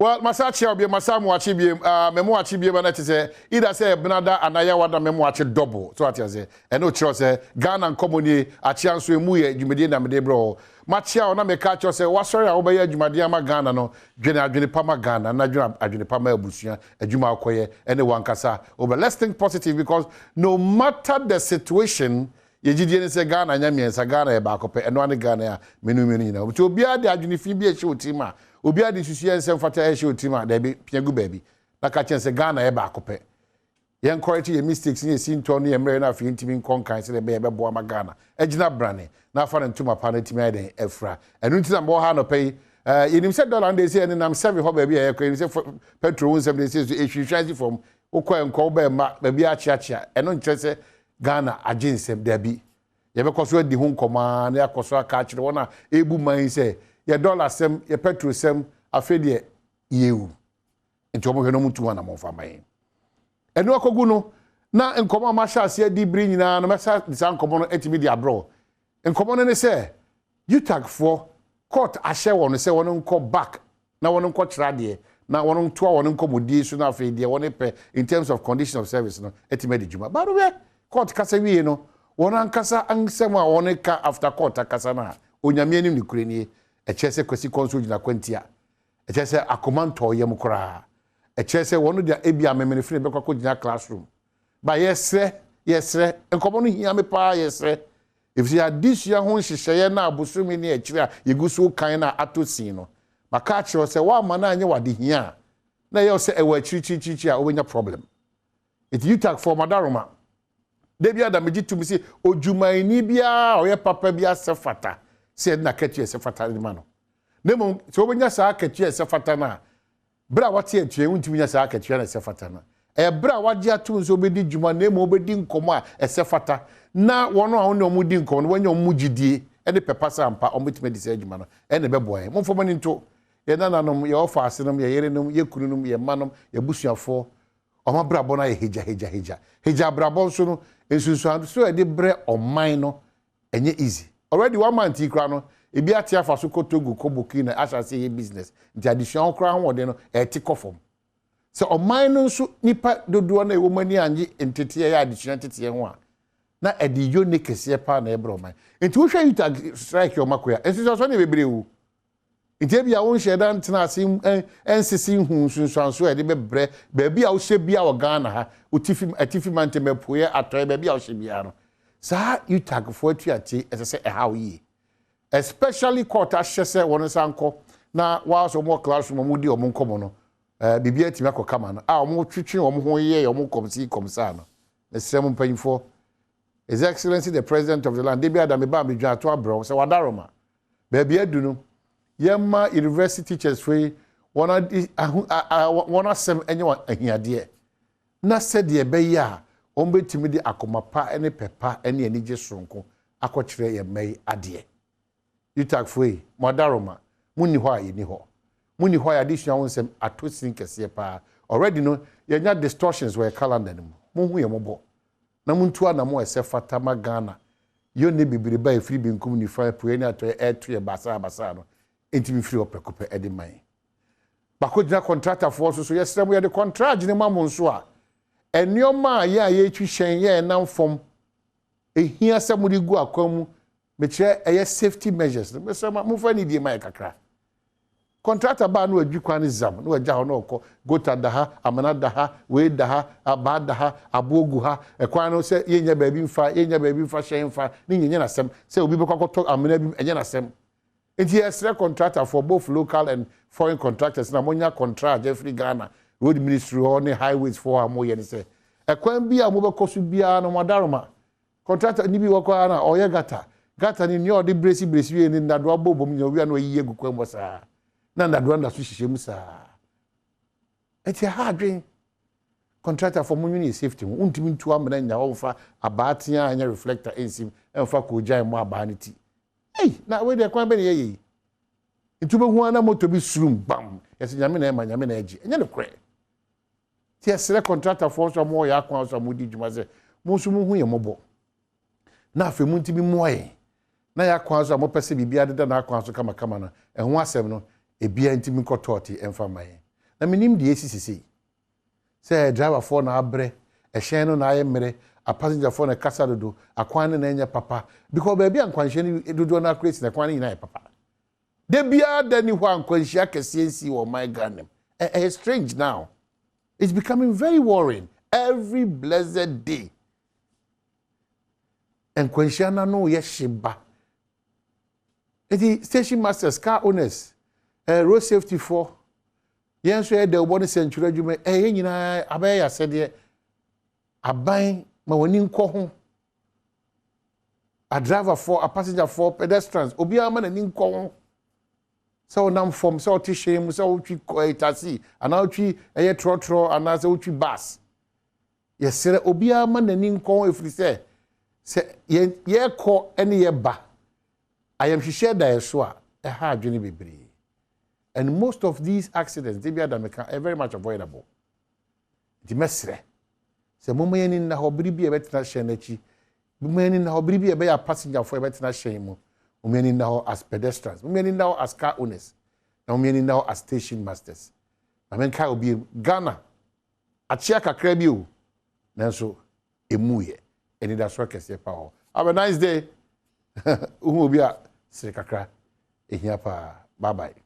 Well, masa akyea wo bio, masa mo akye bio, ah, me mo akye bio na kyerɛ sɛ either sɛ ɛbenada anaa yawada me mo akye double. So ate aseɛ? Ɛno kyerɛ sɛ Ghana nkɔmmɔ nie, akyea nso emu yɛ dwumadie na mede brɛ wo. Makyea wo na meka akyerɛ wo sɛ wasɔre a wobɛyɛ adwumaden ama Ghana no, dwene adwene pa ma Ghana na dwene adwene pa ma abusua, adwuma a wokɔyɛ ɛne w'ankasa wobɛ. Let's think positive because no matter the situation, yɛ gyidie ne sɛ Ghana nyɛ mmiɛnsa, Ghana yɛ baako pɛ, ɛno ara ne Ghana a me ne wo mmienu nyinaa wɔ mu. Nti obiara de adwene fi bi ɛhyɛ wo tirim a, obiara de nsusuiɛ nsɛm fata ɛhyɛ wo tirim a, daabi, pia gu baabi na ka kyerɛ no sɛ Ghana yɛ baako pɛ. Yɛn correct yɛn mistakes ne yɛn sintɔ ne yɛn mmerɛyɛ no afei yɛntumi nkɔ nkan sɛdeɛ ɛbɛyɛ ɛbɛboa ama Ghana agyina brane na afa ne ntoma pa no atumi ayɛ dɛn afira. Ɛno nti na mewɔ ha anɔpa yi. Eh, yɛnim sɛ dollar no deɛ ɛsɛ ɛnenam 7 hɔ baabi a yɛkɔ, yɛnim sɛ petrol ho nsɛm deɛ ɛsɛ so ɛhwinhwan si fam, wokɔ ɛnkɔ wobɛ mma baabi akyeakyea. Ɛno nkyerɛ sɛ Ghana agye nsɛm, dabi. Yɛbɛkɔ so adi ho nkɔmmɔ ara na yɛakɔ so aka akyerɛ wɔn a ɛrebu man yi sɛ yɛ dɔla sɛm, yɛ petrol sɛm, afei deɛ yɛrewu. Nti wɔn hwɛ na wɔn tu ho anammɔn fa ma yɛn. Ɛno akɔgu no, na nkɔmmɔ a mahyɛ aseɛ adi bere nyinaa no, mɛsa de saa nkɔmmɔ no atumi de abrɛ wo. Nkɔmmɔ no ne sɛ, UTAG foɔ, court ahyɛ wɔn sɛ wɔn nkɔ back na wɔn nkɔkyerɛ adeɛ na wɔn ntoa wɔn nkɔmmɔdie so na afei deɛ wɔn pɛ in terms of condition of service no atumi adi dwuma. But hwɛ, court kasa wie no, wɔn ankasa nsɛm a wɔn ka after court akasa no a, Onyame anim nokorɛ nie, ɛkyerɛ sɛ Kwasi Kɔnso gyina kwantia. Ɛkyerɛ sɛ akoma ntɔɔ yam koraa. Ɛkyerɛ sɛ wɔn deɛ ebia amemenefene bɛkɔ akɔgyina classroom. But yɛsrɛ, yɛsrɛ, nkɔmmɔ no hia me paa, yɛsrɛ. Efisɛ yɛn adesua ho nhyehyɛeɛ no a bosome ne akyire a yɛgu so rekan no a atɔ sin no, maka akyerɛ wo sɛ woamma no anyɛ wo adehia a, na ɛyɛ wo sɛ ɛwɔ akyirikyirikyirikyiri a wobɛnya problem. Enti UTAG foɔ madaroma. Da biara da megye tom sɛ odwumayɛni biara a ɔyɛ papa bi asɛ fata sɛ yɛde n'akatua a ɛsɛ fata de ma no. Na mmom sɛ wobɛnya saa akatua a ɛsɛ fata no a, Bere a wate atua yi, wuntumi nya saa akatua no a ɛsɛ fata no. Ɛyɛ bere a wagye atom sɛ obedi dwuma na mmom obedi nkɔmmɔ a ɛsɛ fata, na wɔn a wo ne wɔn redi nkɔmmɔ no, woanya wɔn mu gyidie ne pɛ pa sɛ ampa wɔbetumi adi saa adwuma no, ɛnna ɛbɛboa yɛn. Momfa mo ani nto yɛn nananom, yɛn ɔfaasenom, yɛn yerenom, yɛn kununom, yɛn mmanom, yɛn abusuafoɔ, wɔn abrabɔ no ayɛ hegya-hegya-hegya. Hegya abrabɔ nso no, nsunsuanso a ɛde brɛ ɔman no Ɛnyɛ easy. Already one month yi koraa no, ebi ate afa so kɔ Togo, kɔ Burkina ahyɛ aseɛ yɛ business. Nti adesua ho koraa ahoɔden no, ɛrete kɔ fam. Sɛ ɔman no nso nnipa dodoɔ no a ɛwɔ mu ani annye nteteɛ ɛyɛ adesua nteteɛ ho a, na ɛde yone kɛseɛ paa na ɛrebrɛ ɔman. Nti wohwɛ UTAG strike a wɔakɔ yi a, nsunsuansoɔ no yɛ bebree o. Enti ebia wonhyɛɛ da ntenaa ase nsese nhuu nsunsuanso a ɛde bɛbrɛ baabi a wohyɛ biara wɔ Ghana ha, otifi, atifi mantam, apueɛ, atɔeɛ, baabi a wohyɛ biara no. Saa UTAG-foɔ atuateɛ yi, ɛsɛ sɛ ɛha wo yie. Especially court ahyɛ sɛ wɔn nsa nkɔ na whilst wɔn wɔ classroom a wɔredi wɔn nkɔmmɔ no, eh, biribi atumi akɔ kama no, a wɔtwetwe wɔn ho yɛ wɔn kɔmsii kɔmsaa no. Mesrɛ mo mpanyinfoɔ, His Excellency the President of the land, da bi ada meba a medwan ato abrɛ wo sɛ wadaroma. Baabi adu no, yɛmma university teachers fo yi wɔn ade ahu a a wɔn asɛm nyɛ wɔn ahiadeɛ, na sɛdeɛ ɛbɛyɛ a wɔbɛtumi de akoma pa ne pɛ pa ne anigye soronko akɔkyerɛ yɛn mma yi adeɛ. UTAG foɔ yi, mo adaworoma, monni hɔ a yɛnni hɔ. Monni hɔ a yɛn adesua ho nsɛm atɔ sin kɛseɛ pa ara. Already no, yɛanya distortions wɔ yɛn calendar no mu. Monhu yɛn mmɔbɔ na montu anamɔn a ɛsɛ fata ma Ghana Yɛnni bebrebe a ɛfiri benkum, nifa, apueɛ ne atɔeɛ ɛreto yɛn basaa basaa no ntumi mfiri hɔ prɛko pɛ de mma yɛn. Bakɔgyina kɔntratafoɔ nso so, yɛsrɛ mo yɛde kɔntragye no ma mo nso a, nneɛma a yɛn a yɛretwi hyɛn, yɛn a yɛnam fam, ɛhia sɛ mode gu akwan mu, mekyerɛ ɛyɛ safety measures no, mesrɛ mo momfa anidie ma yɛn kakra. Kɔntrakta baa na wadwi kwan no zam na wagya hɔ na ɔkɔ. Gota da ha, amena da ha, wei da ha, abaa da ha, aboɔ gu ha. Ɛkwan no sɛ yɛnnya baabi mfa, yɛnnya baabi mfa hyɛn mfa ne nyɛ nyɛ n'asɛm. Sɛ obi bɛkɔ akɔtɔ amena bi mu, ɛnyɛ n'asɛm. Nti yɛsrɛ kɔntraktafoɔ, both local and foreign contractors no a monya kɔntragye afiri Ghana Road Ministry hɔ ne Highways foɔ hɔ a moyɛ no sɛ, ɛkwan biara a mobɛkɔ so biara no moadaroma Contractor ni bi wɔ koraa na ɔyɛ gutter. Gutter no nea ɔde bresi bresi wie ne nnadoa bɔ bom nyinaa owia na wayiyi agu kwan mu hɔ saa. Na nnadoa no da so hyehyɛ mu saa. Ɛti ɛha adwen. Contractor fo mo nwene yɛ safety ho. Wontumi ntu amena nnya hɔ mfa abaa tea a ɛnyɛ reflector nsim mfa koogyan mmɔ abaa no ti. Ei, na wei deɛ kwan bɛ na yɛyɛ yi? Nti wobɛhu ara na moto bi surum bam. Yɛsɛ Nyame na ɛma, Nyame na ɛgye. Ɛnyɛ nokorɛ. Nti yɛsrɛ kɔntratafoɔ nso a wɔwɔ yɛn akwan so a wɔdi dwuma sɛ mo nso monhu yɛn mmɔbɔ na afei montumi mmoa yɛn na yɛn akwan so a mopɛ sɛ biribiara deda n'akwan so kamakama no, ɛho asɛm no, ebiara ntumi nkɔ tɔɔte mfa mma yɛn. Na menim deɛ ɛsi sesei. Sɛ driverfoɔ na abrɛ, ɛhyɛn no na ayɛ mmerɛ, apasengyafoɔ na ɛkasa dodo, akwan no na ɛnyɛ papa. Because baabi a nkwanhyia no dodoɔ no akora si na kwan no nyinaa yɛ papa. Da biara da ni hɔ a nkwanhyia kɛseɛ nsi wɔ ɔman Ghana mu. Ɛyɛ strange now. It's becoming very worrying every blessed day. Nkwanhyia no ano yɛ hye ba. Eti station masters, car owners, road safety foɔ, yɛn nso yɛ dɛwbɔ ne sɛntwerɛ adwuma, ɛyɛ nyinaa abɛyɛ yɛ asɛdeɛ. Aban ma wɔn ani nkɔ ho. Adriverfoɔ, apassengerfoɔ, pedestrians, obiara ma n'ani nkɔ ho. Sɛ ɔnam fam, sɛ ɔte hyɛn mu, sɛ ɔtwi taxi, anaa ɔtwi ɛyɛ trɔtrɔ, anaa sɛ ɔtwi bus. Yɛsrɛ obiara ma n'ani nkɔ ho efiri sɛ sɛ yɛn yɛkɔ ne yɛba ayamhyehyɛ da yɛ so a ɛha adwene bebree. And most of these accidents, de bi adameka, are very much avoidable. Nti mɛsrɛ sɛ momma yɛn ani nna hɔ bere bi a yɛbɛtena hyɛn n'akyi, momma yɛn ani nna hɔ bere bi a yɛbɛyɛ passengerfoɔ yɛbɛtena hyɛn mu, momma yɛn ani nna hɔ as pedestrians, momma yɛn ani nna hɔ as car owners, na momma yɛn ani nna hɔ as station masters. Na menka obi Ghana akyea kakra bi o, nanso emu yɛ anidasoɔ kɛseɛ pa hɔ. Have a nice day. Wohu obi a sere kakra, ehia paa. Bye bye.